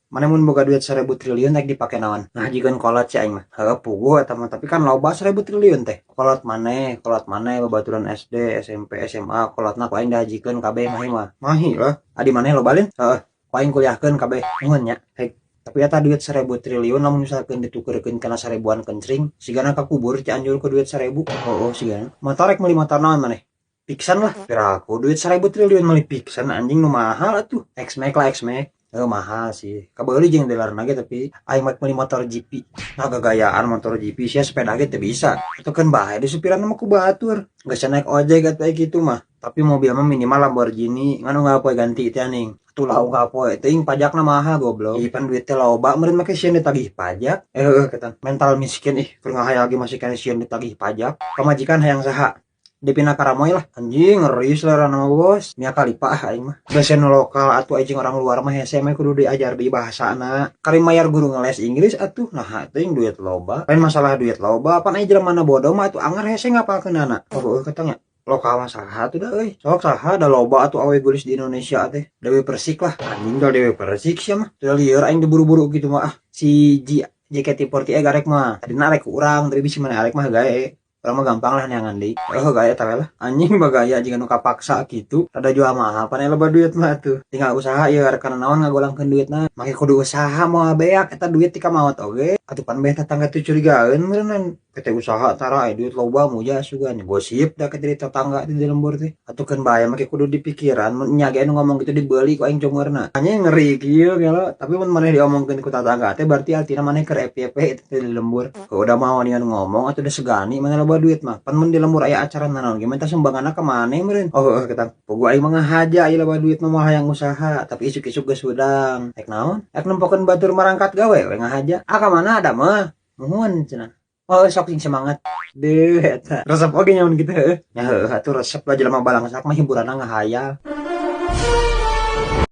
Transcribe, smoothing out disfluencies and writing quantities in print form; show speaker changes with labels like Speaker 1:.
Speaker 1: Maneh mun boga duit 1000 triliun rek dipake naon? Ngahajikeun kolot sih aing mah. Heueuh, puguh eta mah, tapi kan loba 1000 triliun teh. Kolot maneh babaturan SD, SMP, SMA, kolotna ku aing dihajikeun kabeh, mahi mah. Mahi lah. Adi maneh loba lin? Heueuh, ku aing kuliahkeun kabeh. Nuhun nya. Hek. Tapi eta duit 1000 triliun lamun misalkeun ditukerkeun kana 1000-an kencring, sigana kakubur Cianjur ku duit 1000. Oh, sigana. Motor, rek meuli motor naon maneh? Vixion lah. Piraku duit 1000 triliun meuli Vixion, anjing, nu mahal atuh. X-Max lah, X-Max. Eh, mahal sih. Kabeuli jeung dealer ge, tapi aing mah meuli motor GP. Nah, gagayaan motor GP sia, sepeda ge teu bisa. Itu kan bae disupiran mah ku batur. Geus naik ojek atuh kitu mah. Tapi mobil mah minimal Lamborghini, ngan unggal poe ganti teh ning. Atuh lah unggal poe teuing, pajakna mahal, goblok. Ih, pan duit teh loba meureun make sieun ditagih pajak. Eh, heueuh ketan. Mental miskin ih, keur ngahayal ge masih keneh sieun ditagih pajak. Pamajikan hayang saha? Devina Karamoy lah. Anjing, ngeri selera nama bos. Mia Khalifa ah aing mah. Geus nu lokal atuh, jeung orang luar mah hese mah, kudu diajar di bahasana. Kari mayar guru ngeles Inggris atuh. Nah, teuing duit loba. Lain masalah duit loba, pan aya jelema bodoh mah atuh anger hese ngapalkeunana. Oh, heueuh katanya. Lokal mah saha atuh da euy? Sok saha da, loba atuh awe geulis di Indonesia teh. Dewi Persik lah. Anjing, da Dewi Persik sia mah. Teu lieur aing diburu-buru gitu mah ah. Si G JKT48 garek mah. Tadina arek ku urang, tapi bisi maneh arek mah gae. Urang mah gampang lah neangan deui. Oh, gaya eta we lah. Anjing, bagaya jiga nu kapaksa kitu. Rada jual mahal pan loba duit mah atuh. Tinggal usaha ieu, rek kana naon ngagolangkeun duitna. Make kudu usaha, moal beak eta duit ti kamaot oge. Atuh pan beh tetangga teh curigaeun meureunnan. Teh usaha tara aya duit loba muja sugan gosip da ke dari tetangga di lembur teh. Atuh keun bae make kudu dipikiran, mun nya ge anu ngomong gitu dibeuli ku aing cungurna. Anjing, ngeri kieu gelo, tapi mun maneh diomongkeun ku tetangga teh berarti artina maneh keur FYP itu teh di lembur. Udah mau nian ngomong atuh, udah segani maneh loba duit mah. Pan mun di lembur aya acara naon ge minta sumbanganna ka maneh meureun. Oh, heueuh ketang. Puguh aing mah ngahaja aya loba duit mah moal hayang usaha, tapi isuk-isuk geus hudang. Rek naon? Rek nempokeun batur marangkat gawe we ngahaja. Ah, ka mana ada mah? Nuhun cenah. Oh, sok sing semangat. Deuh, eta. Resep oge nyamun kitu heueuh. Nya heueuh atuh, resep lah, jelema balangsak mah hiburanna ngahayal.